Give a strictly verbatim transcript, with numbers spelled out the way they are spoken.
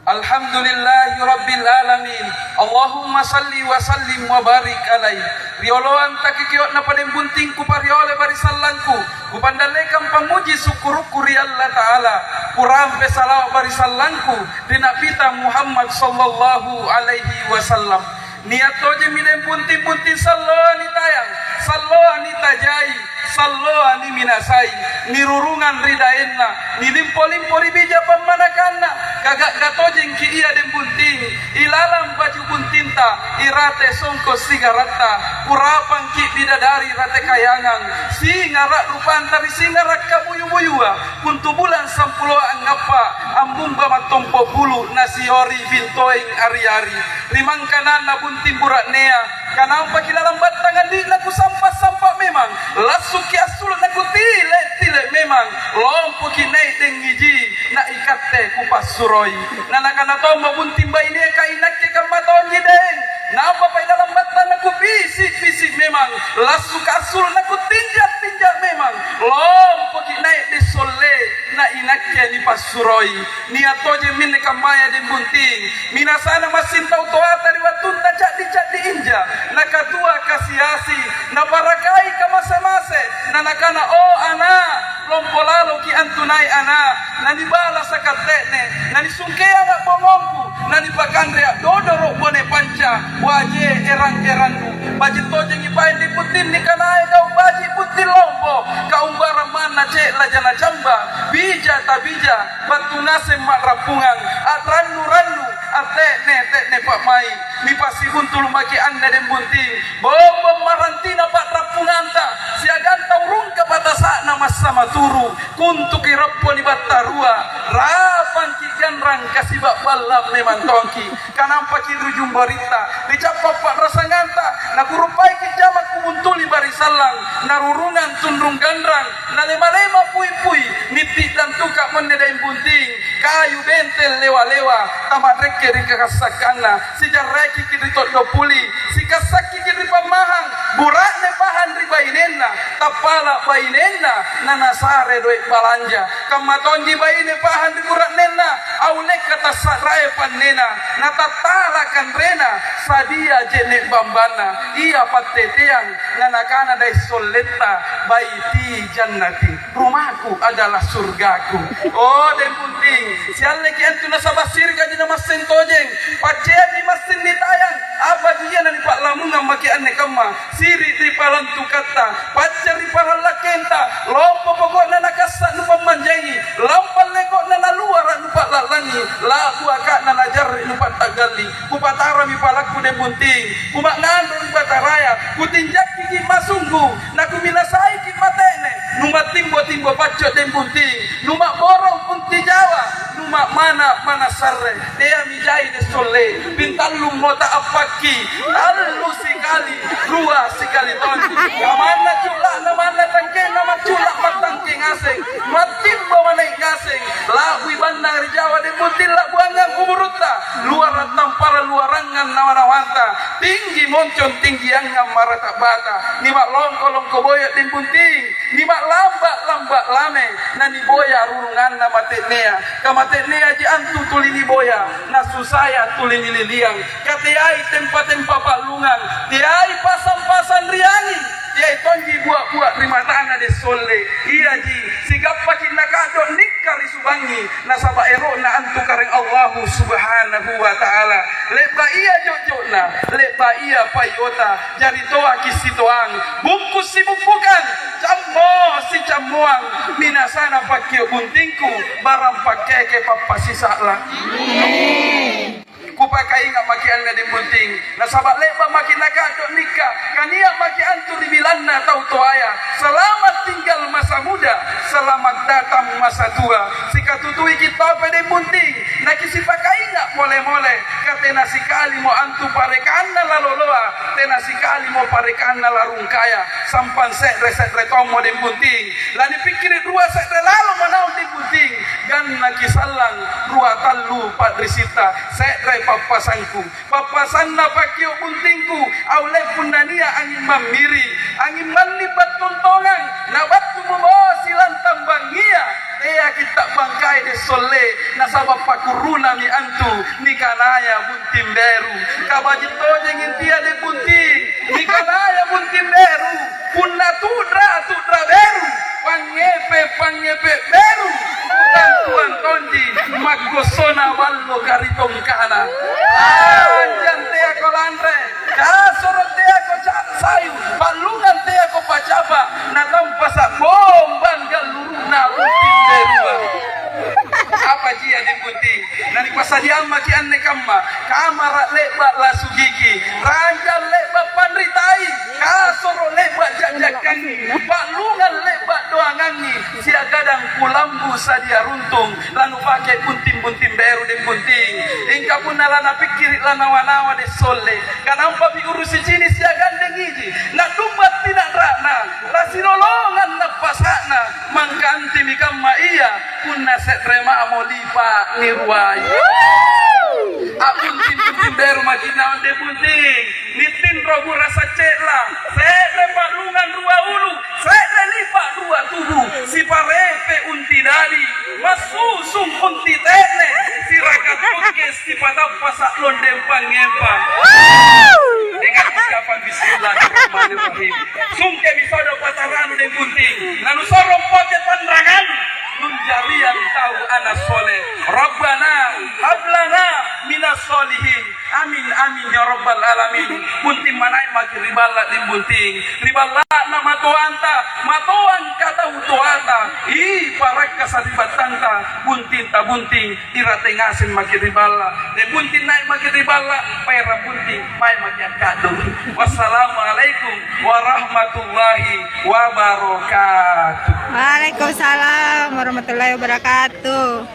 Alhamdulillahi rabbil alamin. Allahumma salli wa sallim wa barik alaih. Rioloang takikio'na padeng buntingku, pariolai barisallangku, kupandallekang pammuji sukkurukku ri Allata'ala. Kurampe salawa' barisallangku ri Nabita Muhammad sallallahu alaihi wasallam. Nia' tojemmi deng bunting-bunting salloa nitayang, salloa nitajai, salloa niminasai, nirurungang ri daenna, nilimpo-limpo ri bija pammanakanna. Kaga'ga tojengki' ia deng bunting, ilalang baju buntingta, irate songko' sigaratta, kurapangki' bidadari rate kayangang, singara' rupanta ri singara' kabuyu-buyua, kuntu bulang sampuloa angngappa', ambumba mattompo' bulu', nasiori bintoeng ari-ari. Ri mangkananna bunting bura'nea, kanampaki' lalang battang andi'na kusampa'-sampa' memang, lassukki' assulu' nakutile'-tile' memang, lompoki' nai' deng iji, na ikatte kupassuroi. Na nakana tommo bunting bainea, ka inakke kamma tonji deng, nampapa ilalang battang nakupisi'-pisi' memang, lassuka' assulu' nakutinja'-tinja' memang, lompoki' nai' dessolle, na inakke nipassuroi. Nia' tojemminne kammaya deng bunting. Minasana massing tau toata ri wattunna ca'di-ca'di inja, nakatua kasi-asi, naparakai kamase-mase, na nakana, "O ana', lompo laloki' antu nai' ana'." Nanibalasa' katte'ne, nanisungkeanga' bongongku, nanipakanre a'dodoro' bone panca, waje erang-erannu. Baji' tojengi paeng ri bunting nikanaya gau' baji' bunting lompo, kaumbarang manna ce'laja nacamba, bija tabija, battu ngaseng ma'rappungang, a'rannu-rannu, atte'ne-te'ne pa'mai'. Nipasibuntulu' maki' anne deng bunting, bombong marantina pa'rappunganta, siagang tau rungka batasa'na massa maturu', kuntuki rappo nibattarua, rapangki' ganrang kasiba' ballang memang tongki'. Kanampaki' ri jumbo ritta, ri cappa' pa'rasanganta, nakuruppaiki' jama' kubuntuli barisallang, narurungang tunrung ganrang, nalema-lema pui-pui, nitti'dantuka' monne daeng bunting, kayu benteng lewa-lewa, tamarrekke ri kakassakkanna, sijarrekiki' ri to'do puli, sikassakiki' ri pammahang, bura'ne pahang ri bainenna, tappala' bainenna, nanasare doe' balanja. Kamma tonji baine pahang ri bura'nenna, aulekka tassa'rae pannena, natattala kanrena, sadia je'ne' bambanna, ia patteteang, nanakana daeng solletta, "Baiti jannati, rumahku adalah surgaku." Oh, deng bunting, sialleki' antu nasaba' sirgaji namasseng tojeng, pacceami massing nitayang, apaji ia nanipa'lamungang maki' anne kamma? Siri' ri palantukatta, pacce ri pallakkenta, lompo poko'na nakassa' nupammanjengi, lampa leko'na naluara' nupa'la'langi, la'bu aka'na najarre' nupatta'galli. Kupatarami palakku deng bunting, kuma'nganro ri Bataraya, kutinjakkiki' masunggu, nakuminasaiki' mate'ne, numattimbo-timbo pacco' deng bunting, numa'borong unti jawa, numa'mana'-mana' sarre. Teami jai dessolle, pintallummo ta'appakki, tallu sikali, rua sikali tonji. Kamanna culla'na manna tangkenna, macculla' mattangke ngaseng, mattimbo mane' ngaseng, la'bui bannang ri Jawa deng bunting la'buangang umurutta, luara' tampara' luarangang nawa-nawanta, tinggi moncong tinggiangang marata' bata, nima'longko-longko boya deng bunting, nima'lamba'-lamba' lame, naniboya rurunganna mate'nea. Kamate'neaji antu tuli niboya, nasusaya tuli nililiang. Kateai tempa-tempa pa'lungang, teai pasang-pasang ri anging, teai tonji bua'-bua' ri matana dessolle. Iaji sigappaki' naka'do' nikka ri subangngi, nasaba' ero'na antu Karaeng Allahu Subhanahu wa Ta'ala. Le'ba' ia jo'jo'na, le'ba' ia paiota, jari toaki' sitoang, bukku' sibukkukang, cammo sicammoang, minasana pakkio' buntingku, barang pakkeke pappasisa'la'. Kupakainga' maki' anne deng bunting, nasaba' le'ba' maki' naka'do' nikka, kania' maki' antu ri bilanna tau toaya. Selamat tinggal masa muda, selamat datang masa tua. Sikatutuiki' tope deng bunting, nakisipakainga' mole-mole, ka tena sikalimo antu parekanna laloloa, tena sikalimo parekanna larungkaya. Sampang se're-se're tommo deng bunting, lanipikkiri' rua se're lalo manaung deng bunting, gannaki sallang rua tallu pa'risitta, se're pappasangku. Pappasanna pakkio' buntingku, aule punna nia' anging mammiri, anging malling battontongang, nabattu mubosi lantang bangngia, Saba' pakurrunami antu nikanaya bunting beru. Kabaji' tojeng intia deng bunting nikanaya bunting beru. Punna tu'ra, tu'ra beru, pangngepe, pangngepe beru, kutantuang tonji, maggossona ballo karitongkana. Anjang teako lanre, kasoro' teako ca-, sayu, pallungang teako pacapa', natampasa' bombang galluru'na bunting berua. Apaji ia deng bunting? Nanipasadiang maki' anne kamma, kamara' le'ba' lasugiki, ranjang le'ba' panritai, kasoro' le'ba' ja'jakkangi, pa'lungang le'ba' doangangi, siagang kulambu sadia runtung, lanupake bunting-bunting beru deng bunting. Ingka punna lanapikkiri' lanawa-nawa deng solle, kanampa piurusi cini' siagang deng iji, na'dumba tina'ra'na, lasilolongang nappasa'na, mangka antimi kamma ia, punna se're mamo lipa' niruai. A'bunting-bunting beru maki' naung deng bunting, nitinro burasa' ce'la', se're pa'lungang rua ulu, se're lipa' rua tubu, siparepe' unti dadi, massusung unti te'ne, siraka tokke sipatappasa' londeng pangngempang. Dengan ucapan bismillahirrahmanirrahim. Sungkemi sodo pataranu deng bunting, nanusorong pote panrangang, nunjariang tau ana' sole. Rabbana hablana minas solihin. Amin, amin, ya rabbal alamin. Bunting manai' maki' ri balla' deng bunting. Ri balla'na matoanta, matoang katau toata. Ih, parakka' sari'battanta, bunting tabunting. Irate ngaseng maki' ri balla', ri bunting nai' maki' ri balla', paera bunting mae maki' akkadu'. Wassalamualaikum warahmatullahi wabarakatuh. Waalaikumsalam warahmatullahi wabarakatuh.